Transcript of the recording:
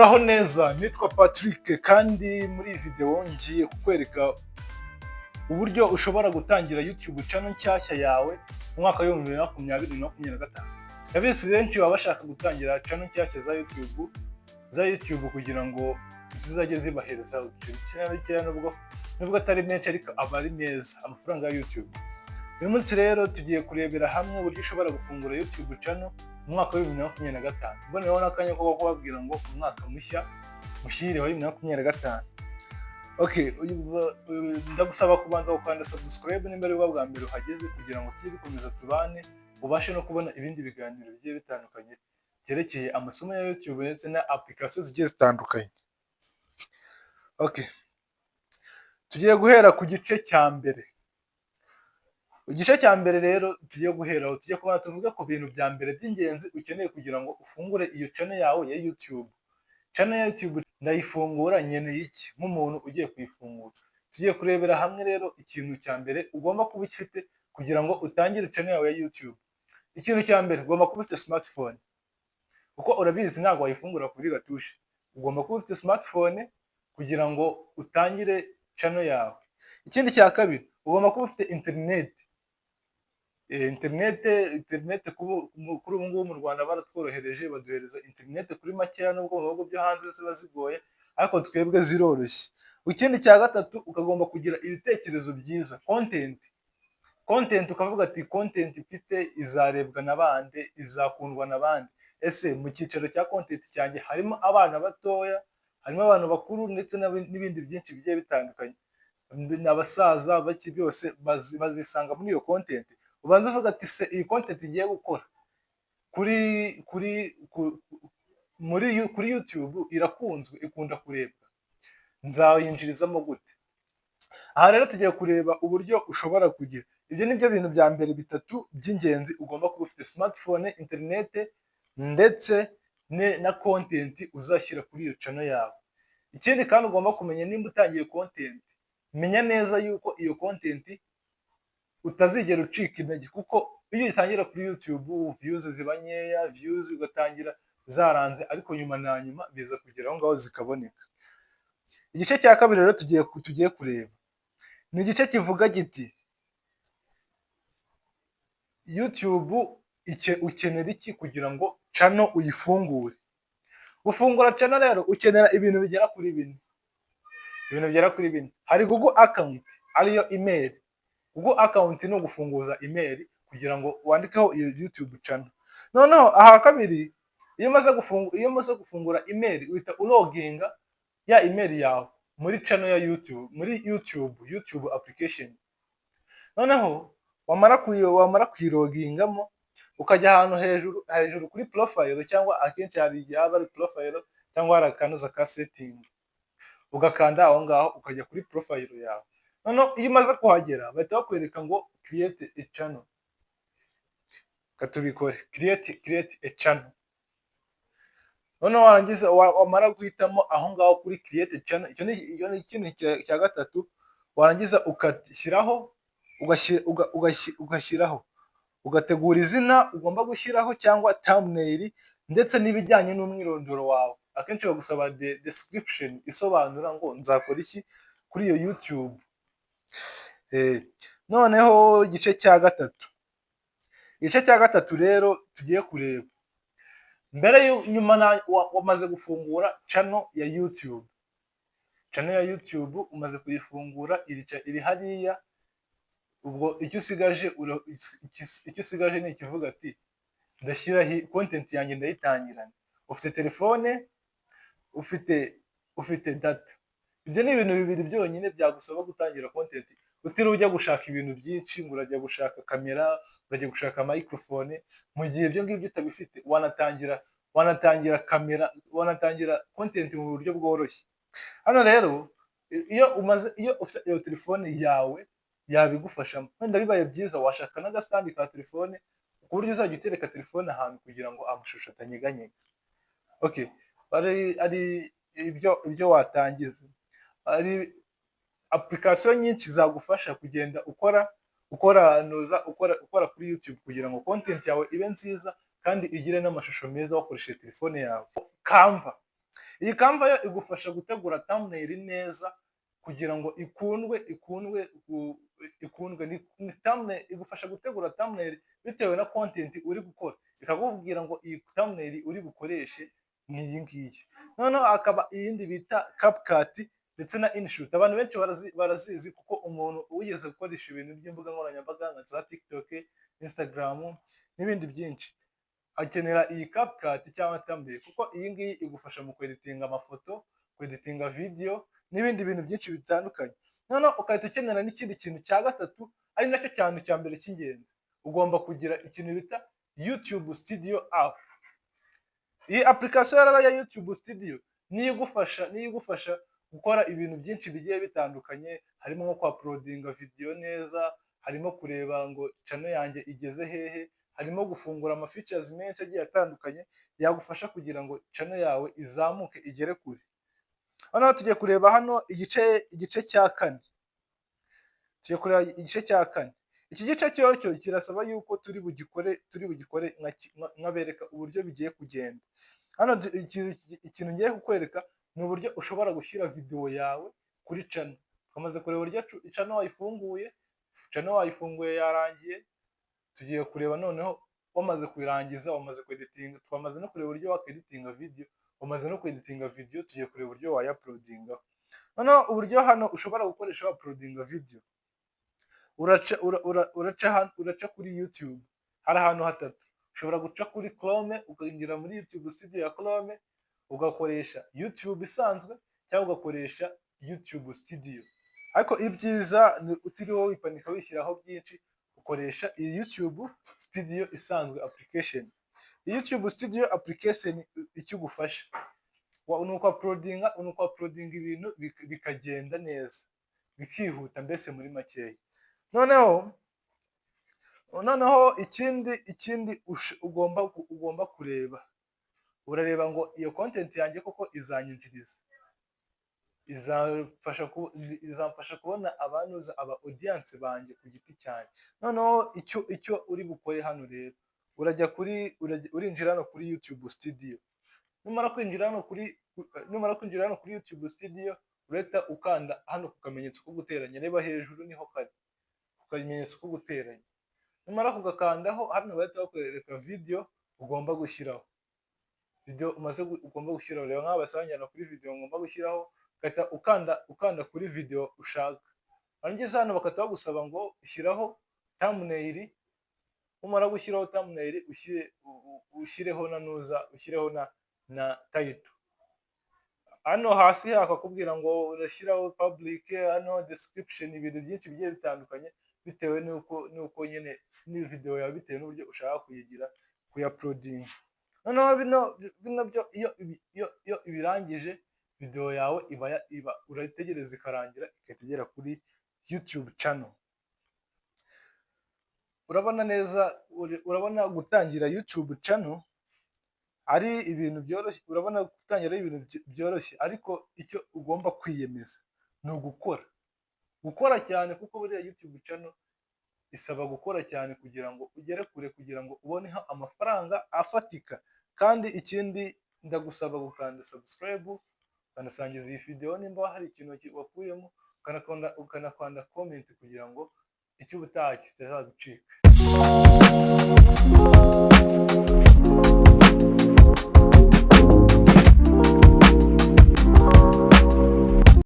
Muraho neza, nitwa Patrick, kandi muri iyi video ngiye kukwereka uburyo ushobora gutangira YouTube channel nshyashya yawe mu mwaka wa 2020 na 25. Ndabizi benshi baba bashaka gutangira channel nshyashya za YouTube kugira ngo zizajye zibahereza utuntu dukeya dukeya, nubwo atari menshi ariko aba ari meza, amafaranga ya YouTube. Uyu munsi rero tugiye kurebera hamwe uburyo ushobora gufungura YouTube channel mu mwaka wa 2025. Mboneraho n'akanya ko kubabwira ngo umwaka mushya muhire wa 2025. Okay, ndagusaba kubanza gukanda subscribe nimba ari bwo bwa mbere uhageze, kugira ngo tujye dukomeza tubane, ubashe no kubona ibindi biganiro bigiye bitandukanye byerekeye amasomo ya YouTube ndetse na application zigiye zitandukanye. Okay. Tugiye guhera ku gice cya mbere. Igice cya mbere rero tugiye guheraho, tugiye kubanza tuvuge ku bintu bya mbere by'ingenzi ukeneye kugira ngo ufungure iyo channel yawe ya YouTube. Channel ya YouTube ndayifungura nkeneye iki nk'umuntu ugiye kuyifungura? Tugiye kurebera hamwe rero ikintu cya mbere ugomba kuba ufite kugira ngo utangire channel yawe ya YouTube. Ikintu cya mbere, ugomba kuba ufite smartphone. Kuko urabizi ntabwo wayifungura kuri gatushe. Ugomba kuba ufite smartphone kugira ngo utangire channel yawe. Ikindi cya kabiri, ugomba kuba ufite internet. Internet kuri ubu ngubu mu Rwanda baratworohereje, baduhereza internet kuri makeya, nubwo mu bihugu byo hanze ziba zigoye, ariko twebwe ziroroshye. Ikindi cya gatatu, ukagomba kugira ibitekerezo byiza, content. Content, ukavuga ati: "Content mfite izarebwa na bande? Izakundwa na bande? Ese mu cyiciro cya content cyanjye harimo abana batoya, harimo abantu bakuru, ndetse n'ibindi byinshi bigiye bitandukanye, abasaza baki byose bazisanga muri iyo content?" Ubanza uvuga ati: "Se iyi content ngiye gukora kuri kuri muri kuri YouTube irakunzwe, ikunda kurebwa, nzayinjirizamo gute?" Aha rero tugiye kureba uburyo ushobora kugira. Ibyo ni byo bintu bya mbere bitatu by'ingenzi ugomba kuba ufite: smartphone, internet, ndetse na content uzashyira kuri iyo channel yawe. Ikindi kandi ugomba kumenya, nimba utangiye content, menya neza yuko iyo content utazigera ucika intege, kuko iyo utangira kuri YouTube views ziba nkeya, views ugatangira zaranze, ariko nyuma na nyuma biza kugera aho ngaho zikaboneka. Igice cya kabiri rero tugiye kureba ni igice kivuga giti: "YouTube ukenera iki kugira ngo channel uyifungure?" Gufungura channel rero ukenera ibintu bigera kuri bine. Ibintu bigera kuri bine: hari Google account, ariyo email. Google account ni ugufunguza email kugira ngo wandikeho iyo YouTube channel. Noneho aha kabiri, iyo umaze gufungura email, uhita uloginga ya email yawe muri channel ya YouTube, muri YouTube application. Noneho wamara kuyilogingamo, ukajya ahantu hejuru kuri profile, cyangwa akenshi hari igihe haba ari profile cyangwa hari akanuza ka setting, ugakanda aho ngaho ukajya kuri profile yawe. Noneho iyo umaze kuhagera, bahita bakwereka ngo "Create a channel". Katubikore, create a channel. Noneho warangiza, wamara guhitamo aho ngaho kuri create a channel, icyo ni ikintu cya gatatu. Warangiza ugashyiraho ugashyiraho, ugategura izina ugomba gushyiraho cyangwa thumbnail, ndetse n'ibijyanye n'umwirondoro wawe. Akenshi bagusaba description isobanura ngo nzakora iki kuri iyo YouTube. Noneho igice cya gatatu rero tugiye kureba mbere, nyuma wamaze gufungura channel ya YouTube. Channel ya YouTube umaze kuyifungura, iri hariya. Ubwo icyo usigaje ni ikivuga ati: "Ndashyiraho content yanjye, ndayitangirana." Ufite telefone, ufite data, ibyo ni ibintu bibiri byonyine byagusaba gutangira content, utiriwe ujya gushaka ibintu byinshi ngo urajya gushaka kamera, urajya gushaka microphone. Mu gihe ibyo ngibyo utabifite, wanatangira kamera, wanatangira content mu buryo bworoshye. Hano rero iyo ufite iyo telefone yawe yabigufashamo. Wenda bibaye byiza washaka n'aga stand ka telefone, ku buryo uzajya utereka telefone ahantu kugira ngo amashusho atanyeganyega. Okay, ari ibyo watangiza, hari application nyinshi zagufasha kugenda ukora noza ukora kuri YouTube kugira ngo content yawe ibe nziza kandi igire n'amashusho meza, wakoresheje telefone yawe. Canva. Iyi Canva yo igufasha gutegura thumbnail neza kugira ngo ikundwe. Ni thumbnail igufasha gutegura thumbnail bitewe na content uri gukora, ikakubwira ngo iyi thumbnail uri bukoreshe ni iyi ngiyi. Noneho hakaba iyindi bita CapCut ndetse na InShot. Abantu benshi barazizi kuko umuntu wigeze gukoresha ibintu by'imbuga nkoranyambaga nka za TikTok, Instagram n'ibindi byinshi akenera iyi CapCut cyangwa thumbnail, kuko iyi ngiyi igufasha mu kweditinga amafoto, kweditinga video n'ibindi bintu byinshi bitandukanye. Noneho ugahita ukenera n'ikindi kintu cya gatatu, ari nacyo cyane cya mbere cy'ingenzi: ugomba kugira ikintu bita YouTube Studio app. Iyi application rero ya YouTube Studio niyo igufasha gukora ibintu byinshi bigiye bitandukanye, harimo nko kwa-uploadinga video neza, harimo kureba ngo channel yanjye igeze hehe, harimo gufungura ama features menshi agiye atandukanye yagufasha kugira ngo channel yawe izamuke igere kure. Noneho tugiye kureba hano igice cya kane. Tugiye kureba igice cya kane. Iki gice cyo kirasaba yuko turi bugikore nkabereka uburyo bigiye kugenda. Hano ikintu ngiye kukwereka ni uburyo ushobora gushyira video yawe kuri channel. Twamaze kureba uburyo channel wayifunguye. Channel wayifunguye yarangiye. Tugiye kureba noneho wamaze kuyirangiza, wamaze kweditinga. Twamaze no kureba uburyo wakweditinga video. Wamaze no kweditinga video, tugiye kureba uburyo wayauploadingaho. Noneho uburyo hano ushobora gukoresha wauploadinga video, uraca kuri YouTube. Hari ahantu hatatu ushobora guca: kuri Chrome, ukinjira muri YouTube Studio ya Chrome, ugakoresha YouTube isanzwe, cyangwa ugakoresha YouTube Studio. Ariko ibyiza ni utiriwe wipanika wishyiraho byinshi, ukoresha iyi YouTube Studio isanzwe application. Iyi YouTube Studio application icyo igufasha ni uku-uploadinga ibintu bikagenda neza, bikihuta mbese muri makeya. Noneho ikindi ugomba kureba, urareba ngo iyo content yanjye koko izanyinjiriza, izamfasha kubona abantuza, aba audience banjye ku giti cyanjye. Noneho icyo uri bukore hano rero, urajya kuri urinjira hano kuri YouTube Studio. Numara kwinjira hano kuri YouTube Studio, urahita ukanda hano ku kamenyetso ko guteranya. Reba hejuru niho kari, ku kamenyetso ko guteranya. Numara kugakandaho, hano bahita bakwereka video ugomba gushyiraho, video ugomba gushyiraho. Reba nk'aho basangira kuri video ngomba gushyiraho, ugahita ukanda kuri video ushaka. Warangiza hano bagahita bagusaba ngo shyiraho thumbnail. Numara gushyiraho thumbnail, ushyireho na nuza, ushyireho na title. Hano hasi hakakubwira ngo urashyiraho public, hano description, ibintu byinshi bigiye bitandukanye bitewe n'uko nyine ni video yawe, bitewe n'uburyo ushaka kuyigira, kuyauploadinga. Noneho bino byo iyo ibirangije, video yawe iba urayitegereza ikarangira, igahita igera kuri YouTube channel. Urabona neza, urabona gutangira YouTube channel ari ibintu byoroshye. Urabona gutangira ari ibintu byoroshye, ariko icyo ugomba kwiyemeza ni ugukora, gukora cyane, kuko buriya YouTube channel isaba gukora cyane kugira ngo ugere kure, kugira ngo uboneho amafaranga afatika. Kandi ikindi, ndagusaba gukanda subscribe, ukanasangiza iyi video nimba hari ikintu wakuyemo, ukanakanda comment kugira ngo icyo ubutaha kitazagucika.